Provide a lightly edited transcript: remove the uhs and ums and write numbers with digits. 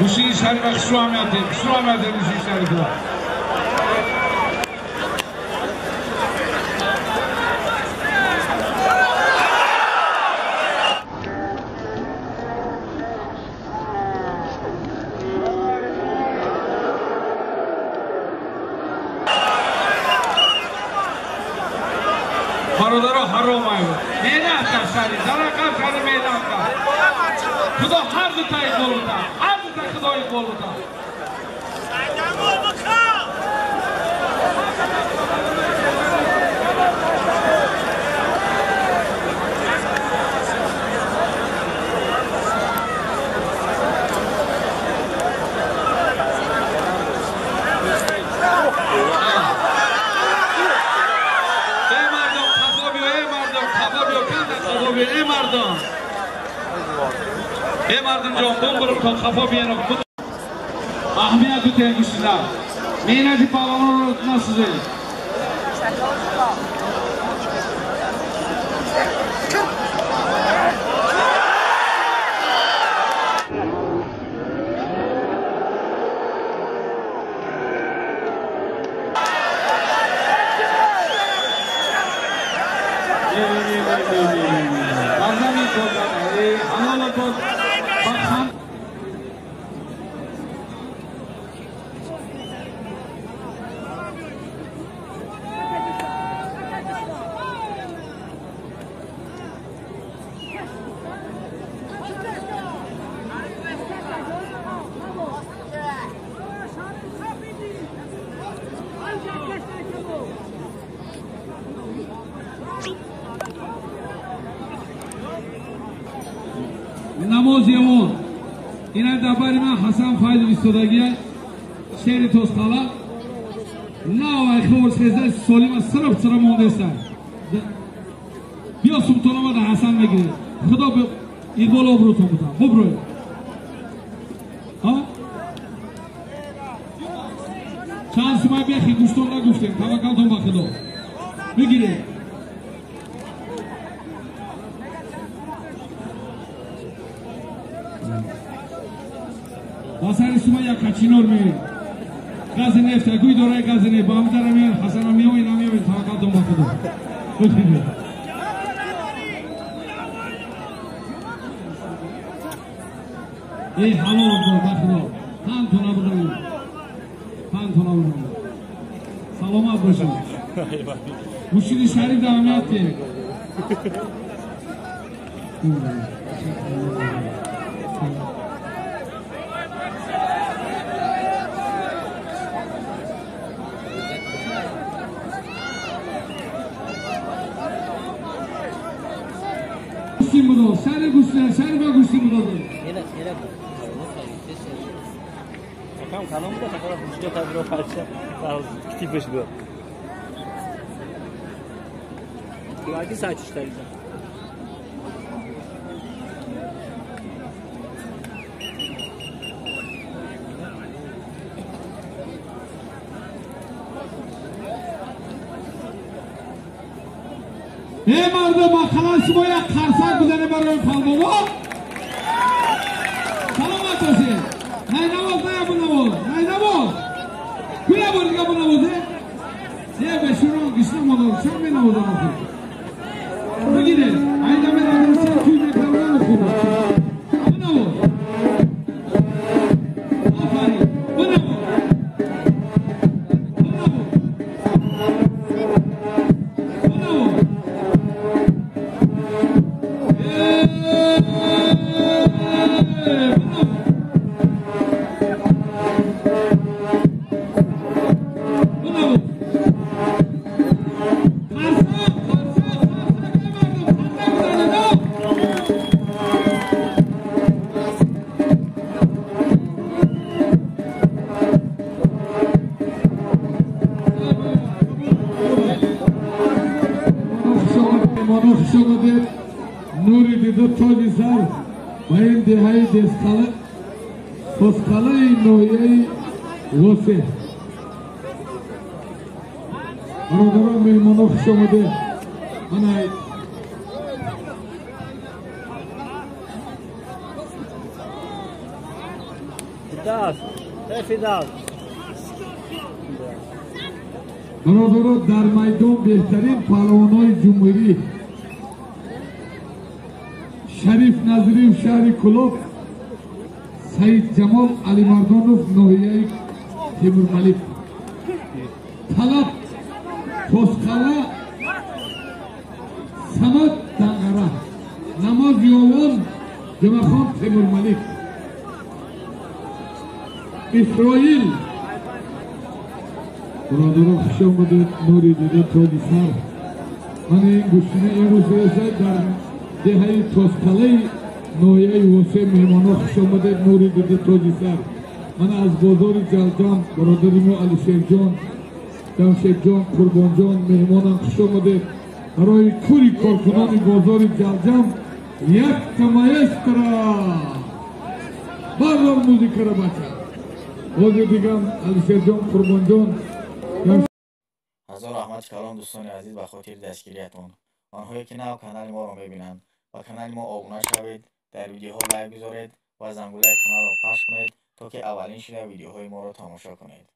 Гӯшини шарифа хушрӯ ҳамиятем, хушрӯ ҳамиятем гӯшини шарифа. Бародаро ҳаром аю. Меҳнат кар шариф, даракар шариф меҳнат кар. Худо ҳар дута иқбол бута, ҳар дута Худо иқбол бута. Эй мардум, хафо биё, эй мардум, хафо биё, канда хафо биё, эй мардум. Эй мардум ҷон, бумбурум то хафо биён. Аҳамият бутен гӯшина. Меҳнати паҳлавонро насӯзед. Намози он ина дар бари ман Ҳасан Файзов истодагия, шери Тосқала навай хор хеза солима сирф сира мондеста. Биё сумтонама дар Ҳасан мегиред. Худо иқбол обрӯтон буда. Бубрӯед. Чанд сумай бехи гӯштон нагуфтем, таваккалтон ба Худо. Бигиред. Ба сари сума як качинор меоед. Гази нефт, гӯй дораи гази нефт, ба ҳамдара меоед, Ҳасана меоед, намеоед, таваккалтон ба Худо. Бигиред. Эй ҳалол бо ба Худо. Пантона бигиред. Пантона бигиред. Саломат бошед. Гӯшини шариф дар аҳамият ки. Гӯштин будо, шари гӯштин, шари ба гӯштин будо. Акам канон буда, такара гӯшто кадро парча китибаш буд. Киваки сачиштариза. Эй мардум, ақаллан шумо як қарсак бизанед барои палвоно. Саломат бошед. Найнавоз, най бунавоз, найнавоз. Куя бор дига бунавозе? Е бешурон гишна модор, чам менавозам охир. Бигиред. Айда менавозам, се туй мекардам хуб. Бунавоз. Офарин. Бунавоз. Бунавоз. Бунавоз. Нури дида тоҷи сар ба ин деҳаи Десқала, Тосқалаи ноҳияи Восе. Бародарон, меҳмоно, хуш омадед. Мана Бародаро, дар майдон беҳтарин паҳлавонҳои ҷумҳурӣ Шариф Назриев, шаҳри Кулоб, Саидҷамол Алимардонов, ноҳияи Темурмалик, Талаб Тосқала, Самад Данғара, Намоз Ёвон, Ҷумахон Темурмалик, Исроил. Бародаро, хуш омадед, нури дида тоҷи сар. Ман ин гӯштини имрӯз ресад дар деҳаи Тосқалаи ноҳияи Восе. Меҳмонҳо, хуш омадед, нури дида тоҷи сар. Ман аз бозори Ҷалҷам бародари мо Алишерҷон, Ҷамшедҷон, Қурбонҷон меҳмонам, хуш омадед. Барои кули коркунони бозори Ҷалҷам якта маэстро бардор музикаро, бача. Бози дигам Алишерҷон, Қурбонҷон. Ҳазор раҳмати калон, дӯстони азиз, ба хотири дастгириятон. Онҳое ки нав канали моро мебинанд, ба канали мо обуна шавед, дар видеоҳо лайк гузоред ва зангулаи каналро пахш кунед, то ки аввалин шуда видеоҳои моро тамошо кунед.